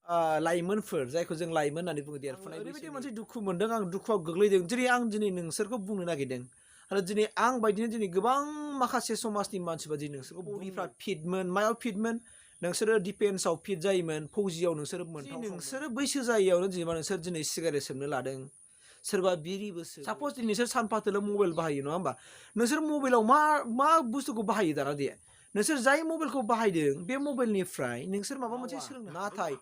लाइमोनफोर जायखौ जों लाइमोन होननानै बुङो देरफुनाय ओरैबायदि मोनसे दुखु मोनदों आं दुखुआव गोग्लैदों जेरै आं दिनै नोंसोरखौ बुंनो नागिरदों आरो दिनै आं बायदिनो दिनै गोबां माखासे समाजनि मानसिफोरा दिनै नोंसोरखौ बडिफ्रा फिटमोन मायाव फिटमोन नोंसोरो डिफेन्सआव फिट जायोमोन फौजियाव नोंसोरो नोंसोरो बैसो जायैयावनो जेनेबा नोंसोर दिनै सिगारेट सोबनो लादों सोरबा बिरिबो साप'ज दिनै नोंसोर सानफाथोलो मबाइल बाहायो नङा होमबा नोंसोर मबाइलाव मा बुस्थुखौ बाहायो दाना दे नोंसोर जाय मबाइलखौ बाहायदों बे मबाइलनिफ्राय नोंसोर माबा मोनसे सोलोंनो नाथाय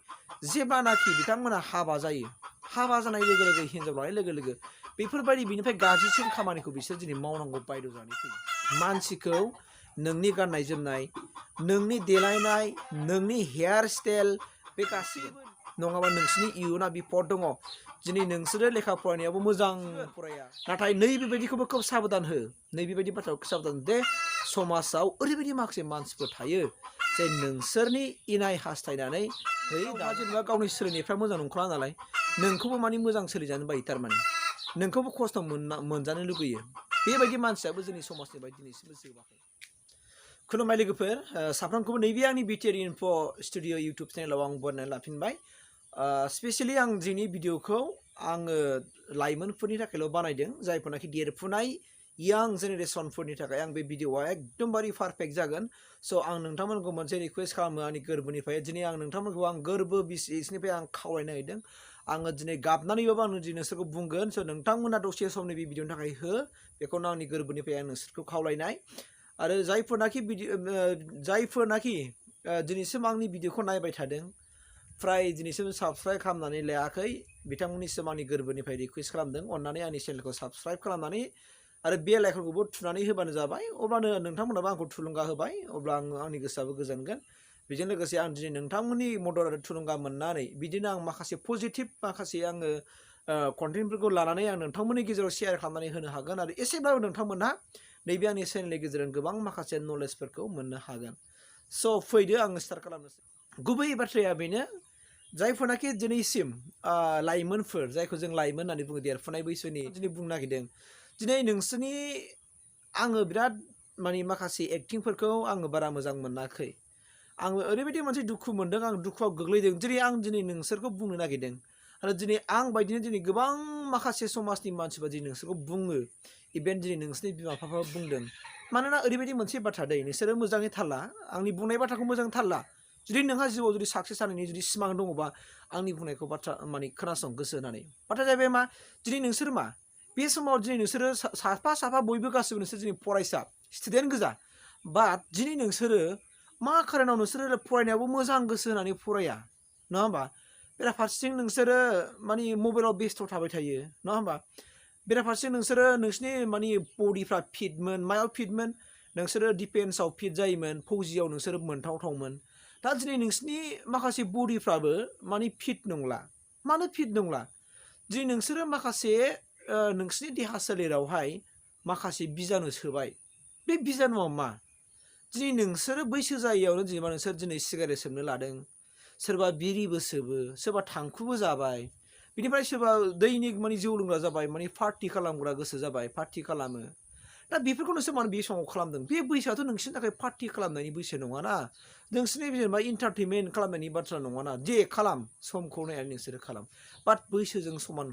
जेब्लानाखि बिथांमोना हाबा जायो हाबा जानाय लोगो लोगो हिनजाव लानाय लोगो लोगो बेफोरबायदि बिनिफ्राय गाज्रिसिन खामानिखौ बिसोर दिनै मावनांगौ बायद' जानानै फैयो मानसिखौ नोंनि गाननाय जोमनाय नोंनि देलायनाय नोंनि हेयार स्टाइल बे गासैबो नङाबा नोंसिनि इयुना बिपद दङ दिनै नोंसोरो लेखा फरायनायावबो मोजां फराया नाथाय नैबेबायदिखौबो खोब साबधान हो नैबेबायदि बाथ्राखौ साबधान दे समाजाव ओरैबायदि माखासे मानसिफोर थायो जे नोंसोरनि इनाय हास्थायनानै जेनेबा गावनि सोलिनायफ्रा मोजां नंखाला नालाय नोंखौबो माने मोजां सोलिजानो बायो थारमाने नोंखौबो खस्थ' मोनजानो लुगैयो बेबायदि मानसियाबो जोंनि समाजनिफ्राय दिनैसिमबो जोबाखै खुलुमबाय लोगोफोर साफ्रोमखौबो नैबे आंनि बिटिआर इनफो स्टुडिअ इउटुब चेनेलाव आं बरायनानै लाफिनबाय स्पेसियेलि आं दिनै भिडिअखौ आङो लाइमोनफोरनि थाखायल' बानायदों जायफोरनाखि देरफुनाय यां जेनेरेसनफोरनि थाखाय आं बे भिडिअआ एकदमबारे पारफेक्ट जागोन स' आं नोंथांमोनखौ मोनसे रिकुवेस्ट खालामो आंनि गोरबोनिफ्राय दिनै आं नोंथांमोनखौ आं गोरबो बिसिनिफ्राय आं खावलायनो नागिरदों आङो दिनै गाबनानैबाबो आं दिनै नोंसोरखौ बुंगोन स' नोंथांमोना दसे समनि बे भिडिअनि थाखाय हो बेखौनो आंनि गोरबोनिफ्राय आं नोंसोरखौ खावलायनाय आरो जायफोरनाखि दिनैसिम आंनि भिडिअखौ नायबाय थादों फ्राय दिनैसिम साबस्क्राइब खालामनानै लायाखै बिथांमोननिसिम आंनि गोरबोनिफ्राय रिकुवेस्ट खालामदों अन्नानै आंनि चेनेलखौ साबस्क्राइब खालामनानै आरो बेल आइकनखौबो थुनानै होबानो जाबाय अब्लानो नोंथांमोनाबो आंखौ थुलुंगा होबाय अब्ला आंनि गोसोआबो गोजोनगोन बेजों लोगोसे आं दिनै नोंथांमोननि मदद आरो थुलुंगा मोननानै बिदिनो आं माखासे पजिटिभ माखासे आङो कन्टेन्टफोरखौ लानानै आं नोंथांमोननि गेजेराव शेयार खालामनानै होनो हागोन आरो एसेब्लाबो नोंथांमोनहा नैबे आंनि चेनेलनि गेजेरजों गोबां माखासे नलेजफोरखौ मोननो हागोन स' फैदो आं स्टार्ट खालामनोसै गुबै बाथ्राया बेनो जायफोरनाखि दिनैसिम लाइमोनफोर जायखौ जों लाइमोन होननानै बुङो देरफुनाय बैसोनि दिनै बुंनो नागिरदों दिनै नोंसोरनि आङो बिराद माने माखासे एक्टिंफोरखौ आङो बारा मोजां मोनाखै आङो ओरैबायदि मोनसे दुखु मोनदों आं दुखुआव गोग्लैदों जेरै आं दिनै नोंसोरखौ बुंनो नागिरदों आरो दिनै आं बायदिनो दिनै गोबां माखासे समाजनि मानसिफोरा दिनै नोंसोरखौ बुङो इभेन दिनै नोंसोरनि बिमा बिफाफ्राबो बुंदों मानोना ओरैबायदि मोनसे बाथ्रा दै नोंसोरो मोजाङै थालला आंनि बुंनाय बाथ्राखौ मोजां थालला जुदि नोंहा जिउआव जुदि साक्सेस जानायनि जुदि सिमां दङबा आंनि बुंनायखौ बाथ्रा माने खोनासं गोसो होनानै बाथ्रा जाहैबाय मा दिनै नोंसोर मा बे समाव दिनै नोंसोरो साफा बयबो गासैबो नोंसोर दिनै फरायसा स्टुडेन्ट गोजा बाट दिनै नोंसोरो मा खारनाव नोंसोरो फरायनायावबो मोजां गोसो होनानै फराया नङा होमबा बेराफारसेथिं नोंसोरो माने मबाइलाव बेस्थ' थाबाय थायो नङा होमबा बेराफारसे नोंसोरो नोंसिनि माने बडिफ्रा फिटमोन मायाव फिटमोन नोंसोरो डिफेन्सआव फिट जायोमोन फौजियाव नोंसोरो मोनथावथावमोन दा दिनै नोंसिनि माखासे बडिफ्राबो माने फिट नंला मानो फिट नंला दिनै नोंसोरो माखासे नोंसिनि देहा सोलेरावहाय माखासे बिजानु सोबाय बे बिजानुआ मा दिनै नोंसोरो बैसो जायैयावनो जेनेबा नोंसोर दिनै सिगारेट सोबनो लादों सोरबा बिरिबो सोबो सोरबा थांखुबो जाबाय बिनिफ्राय सोरबा दैनिक माने जौ लोंग्रा जाबाय माने पार्टि खालामग्रा गोसो जाबाय पार्टि खालामो दा बेफोरखौ नोंसोर मानो बे समाव खालामदों बे बैसोआथ' नोंसोरनि थाखाय पार्टि खालामनायनि बैसो नङाना नोंसोरनि जेनेबा इन्टारटेनमेन्ट खालामनायनि बाथ्रा नङाना जे खालाम समखौ नायनानै नोंसोरो खालाम बाट बैसोजों समान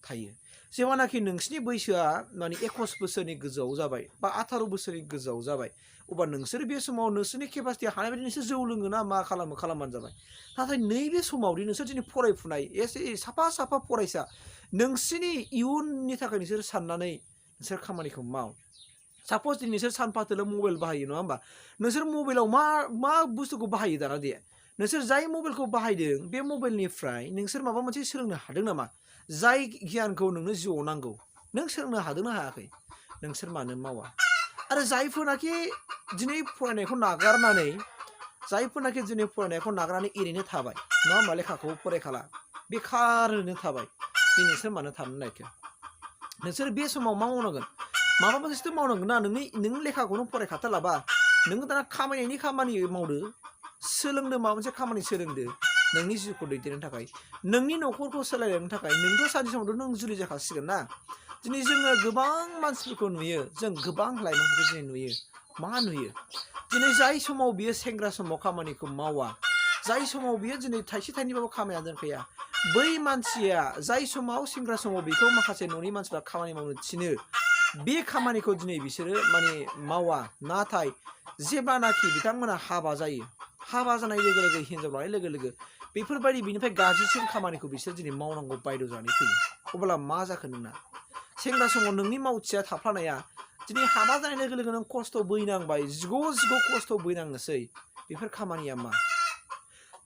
थायो जेब्लानाखि नोंसिनि बैसोआ माने 21 बोसोरनि गोजौआव जाबाय बा 18 बोसोरनि गोजौआव जाबाय अब्ला नोंसोर बे समाव नोंसोरनि केपासिटि हानाय बायदि नोंसोर जौ लोङो ना मा खालामो खालामबानो जाबाय नाथाय नैबे समावदि नोंसोर दिनै फरायफुनाय एसे साफा फरायसा नोंसिनि इयुननि थाखाय नोंसोर साननानै नोंसोर खामानिखौ माव साप'ज दिनै नोंसोर सानफाथोलो मबाइल बाहायो नङा होमबा नोंसोर मबाइलाव मा बुस्थुखौ बाहायो दाना दे नोंसोर जाय मबाइलखौ बाहायदों बे मबाइलनिफ्राय नोंसोर माबा मोनसे सोलोंनो हादों नामा जाय गियानखौ नोंनो जिउआव नांगौ नों सोलोंनो हादोंना हायाखै नोंसोर मानो मावा आरो जायफोरनाखि दिनै फरायनायखौ नागारनानै ओरैनो थाबाय नङा होमबा लेखाखौ फरायखाला बेखार ओरैनो थाबाय दिनै नोंसोर मानो थानो नागिरखो नोंसोर बे समाव मा मावनांगोन माबा मोनसेथ' मावनांगोन ना नों लेखाखौनो फरायखाथारलाबा नोङो दाना खामायनायनि खामानि मावदो सोलोंदो माबा मोनसे खामानि सोलोंदो नोंनि जिउखौ दैदेननो थाखाय नोंनि न'खरखौ सोलायलांनो थाखाय नोंथ' सानसे समावथ' नों जुलि जाखासिगोन ना दिनै जोङो गोबां मानसिफोरखौ नुयो जों गोबां लाइमोनफोरखौ दिनै नुयो मा नुयो दिनै जाय समाव बियो सेंग्रा समाव खामानिखौ मावा जाय समाव बियो दिनै थाइसे थाइनैबाबो खामायना दोनखाया बै मानसिया जाय समाव सेंग्रा समाव बेखौ माखासे न'नि मानसिफ्रा खामानि मावनो थिनो बे खामानिखौ दिनै बिसोरो माने मावा नाथाय जेब्लानाखि बिथांमोना हाबा जायो हाबा जानाय लोगो लोगो हिनजाव लानाय लोगो लोगो बेफोरबायदि बिनिफ्राय गाज्रिसिन खामानिखौ बिसोर दिनै मावनांगौ बायद' जानानै फैयो अब्ला मा जाखो नोंना सेंग्रा समाव नोंनि मावथिया थाफ्लानाया दिनै हाबा जानाय लोगो लोगो नों खस्थ' बैनांबाय जिग' खस्थ' बैनांनोसै बेफोर खामानिया मा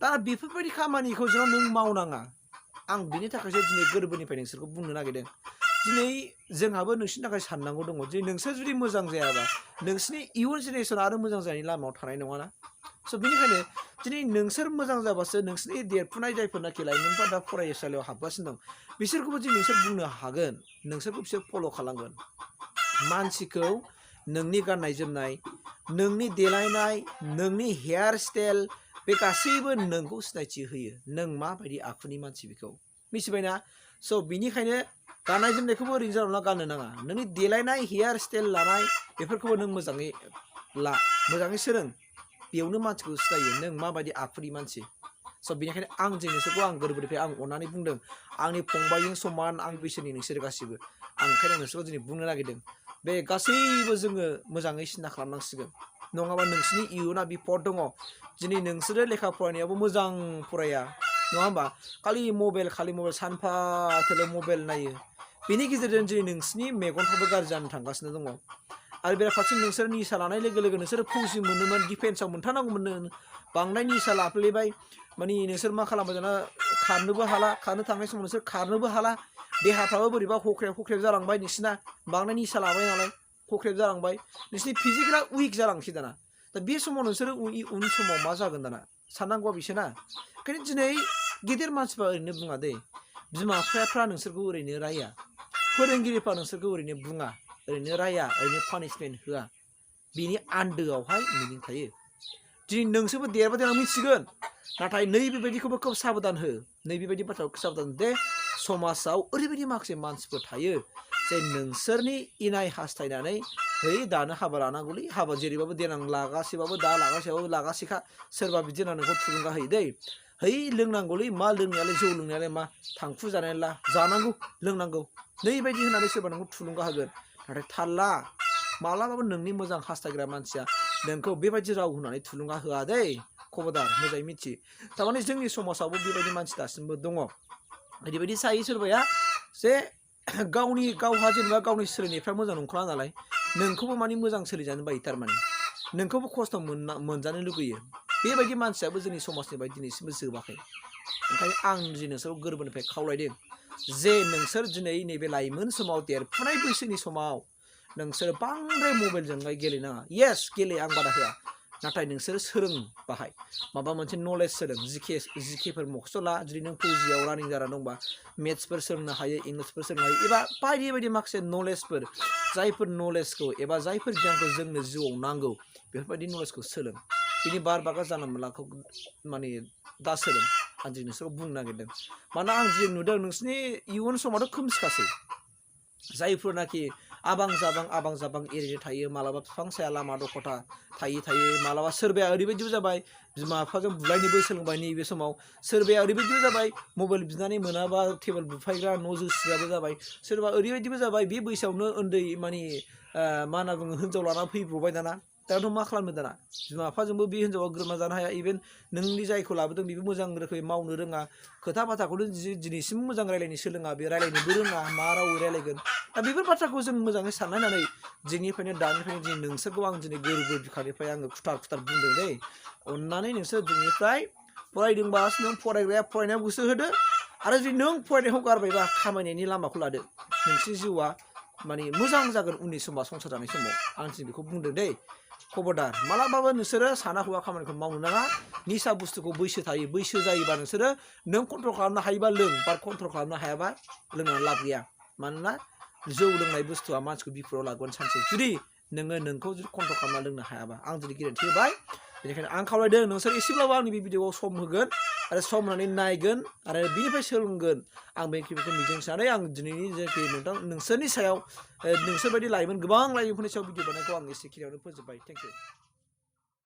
दा बेफोरबायदि खामानिखौ जों नों मावनाङा आं बिनि थाखायसो दिनै गोरबोनिफ्राय नोंसोरखौ बुंनो नागिरदों दिनै जोंहाबो नोंसोरनि थाखाय साननांगौ दङ जे नोंसोर जुदि मोजां जायाबा नोंसोरनि इयुन जेनेरेसना आरो मोजां जानायनि लामायाव थानाय नङाना स' बेनिखायनो दिनै नोंसोर मोजां जाबासो नोंसोरनि देरफुनाय जायफोरनाखि लाइमोनफ्रा दा फरायसालियाव हाबगासिनो दं बिसोरखौबो दिनै नोंसोर बुंनो हागोन नोंसोरखौ बिसोर फल' खालामगोन मानसिखौ नोंनि गाननाय जोमनाय नोंनि देलायनाय नोंनि हेयार स्टाइल बे गासैबो नोंखौ सिनायथि होयो नों माबायदि आखुनि मानसि बेखौ मिथिबायना स' बिनिखायनो गाननाय जोमनायखौबो ओरैनो जानला गाननो नाङा नोंनि देलायनाय हेयार स्टाइल लानाय बेफोरखौबो नों मोजाङै ला मोजाङै सोलों बेयावनो मानसिखौ सिनायो नों माबायदि आखुनि मानसि स' बेनिखायनो आं नोंसोरखौ आं गोरबोनिफ्राय आं अननानै बुंदों आंनि फंबायजों समान आं बैसोनि नोंसोर गासिबो आं ओंखायनो नोंसोरखौ दिनै बुंनो नागिरदों बे गासैबो जोङो मोजाङै सिन्था खालामनांसिगोन नङाबा नोंसोरनि इयुना बिपद दङ दिनै नोंसोरो लेखा फरायनायावबो मोजां फराया नङा होमबा खालि मबाइल सानफाथोलो मबाइल नायो बेनि गेजेरजों दिनै नोंसोरनि मेगनफ्राबो गाज्रि जानो थांगासिनो दङ आरो बेराफारसे नोंसोर निसा लानाय लोगो लोगो नोंसोर फौजि मोनोमोन डिफेन्सआव मोनथारनांगौमोन बांद्राय निसा लाफ्लेबाय माने नोंसोर मा खालामबाय दाना खारनोबो हाला खारनो थांनाय समाव नोंसोर खारनोबो हाला देहाफ्राबो बोरैबा हख्रेब जालांबाय नोंसिना बांद्राय निसा लाबाय नालाय हख्रेब जालांबाय नोंसिनि फिजिकेला उइक जालांसै दाना दा बे समाव नोंसोरो उन समाव मा जागोन दाना साननांगौआ बिसोरना ओंखायनो दिनै गेदेर मानसिफ्रा ओरैनो बुङा दे बिमा बिफाफ्रा नोंसोरखौ ओरैनो राया फोरोंगिरिफ्रा नोंसोरखौ ओरैनो बुङा ओरैनो राया ओरैनो पानिशमेन्ट होआ बिनि आन्दोआवहाय मिनिं थायो दिनै नोंसोरबो देरबा देरना मिथिगोन नाथाय नैबेबायदिखौबो खोब साबधान हो नैबेबायदि बाथ्राखौ साबधान दे समाजाव ओरैबायदि माखासे मानसिफोर थायो जे नोंसोरनि इनाय हास्थायनानै है दानो हाबा लानांगौलै हाबा जेरैबाबो देनां लागासेबाबो दा लागासेखा सोरबा बिदि होनना नोंखौ थुलुंगा होयो दै है लोंनांगौलै मा लोंनायालाय जौ लोंनायालाय मा थांखु जानायाला जानांगौ लोंनांगौ नैबायदि होननानै सोरबा नोंखौ थुलुंगा होगोन नाथाय थारला मालाबाबो नोंनि मोजां हास्थायग्रा मानसिया नोंखौ बेबायदि राव होनानै थुलुंगा होआ दै खबरदार मोजाङै मिथि थारमाने जोंनि समाजावबो बेबायदि मानसि दासिमबो दङ ओरैबायदि जायो सोरबाया जे गावहा जेनेबा गावनि सोलिनायफ्रा मोजां नंखाला नालाय नोंखौबो माने मोजां सोलिजानो बायो थारमाने नोंखौबो खस्थ' मोनजानो लुगैयो बेबायदि मानसियाबो जोंनि समाजनिफ्राय दिनैसिमबो जोबाखै ओंखायनो आं दिनै नोंसोरखौ गोरबोनिफ्राय खावलायदों जे नोंसोर दिनै नैबे लाइमोन समाव देरफुनाय बैसोनि समाव नोंसोर बांद्राय मबाइलजोंहाय गेलेनाङा येस गेले आं बादा होआ नाथाय नोंसोर सोलों बाहाय माबा मोनसे नलेज सोलों जिकेफोर मखस'ला जुदि नों फौजियाव रानिं जाना दंबा मेथ्सफोर सोलोंनो हायो इंलिसफोर सोलोंनो हायो एबा बायदि बायदि माखासे नलेजफोर जायफोर नलेजखौ एबा जायफोर गियानखौ जोंनो जिउआव नांगौ बेफोरबायदि नलेजखौ सोलों बिनि बागा जानला मोनलाखौ माने दा सोलों आं दिनै नोंसोरखौ बुंनो नागिरदों मानोना आं दिनै नुदों नोंसिनि इयुन समावथ' खोमसिखासै जायफोरनाखि आबां जाबां एरैनो थायो मालाबा बिफां साया लामा दख'था थायो मालाबा सोरबाया ओरैबायदिबो जाबाय बिमा बिफाजों बुलायनोबो सोलोंबाय नैबे समाव सोरबाया ओरैबायदिबो जाबाय मबाइल बिनानै मोनाबा टेबोल बुफायग्रा न' जुसिग्राबो जाबाय सोरबा ओरैबायदिबो जाबाय बे बैसोआवनो उन्दै माने मा होनना बुङो हिनजाव लाना फैब्रबाय दाथ' मा खालामनो दाना बिमा बिफाजोंबो बे हिनजावा गोरोबना जानो हाया इभेन नोंनि जायखौ लाबोदों बेबो मोजां रोखोमै मावनो रोङा खोथा बाथ्राखौनो दिनैसिम मोजां रायलायनो सोलोङा बे रायलायनोबो रोङा मा रावै रायलायगोन दा बेफोर बाथ्राखौ जों मोजाङै साननानै जोंनिफ्रायनो दानिफ्रायनो दिनै नोंसोरखौ आं दिनै गोरबो बिखानिफ्राय आङो खुथार बुंदों दै अननानै नोंसोर दिनैनिफ्राय फरायदोंबा नों फरायग्राया फरायनायाव गोसो होदो आरो जुदि नों फरायनायखौ गारबायबा खामायनायनि लामाखौ लादो नोंसोरनि जिउआ माने मोजां जागोन उननि समाव संसार जानाय समाव आं दिनै बेखौ बुंदों दै खबरदार मालाबाबो नोंसोरो साना हौवा खामानिखौ मावनो नाङा निसा बुस्थुखौ बैसो जायोबा नोंसोरो नों कन्ट्रल खालामनो हायोबा लों बा कन्ट्रल खालामनो हायाबा लोंनानै लाब गैया मानोना जौ लोंनाय बुस्थुआ मानसिखौ बिपदआव लागोन सानसे जुदि नोंखौ जुदि कन्ट्रल खालामना लोंनो हायाबा आं दिनै गेरेन्थि होबाय बेनिखायनो आं खावलायदों नोंसोर एसेब्लाबो आंनि बे भिडिअआव सम होगोन आरो सम होनानै नायगोन आरो बिनिफ्राय सोलोंगोन आं बेखौ मिजिंथिनानै आं दिनैनि जेखि नोंसोरनि सायाव नोंसोरबायदि लाइमोन गोबां लाइमोनफोरनि सायाव भिडिअ बानायखौ आं एसेखिनियावनो फोजोबबाय थेंक इउ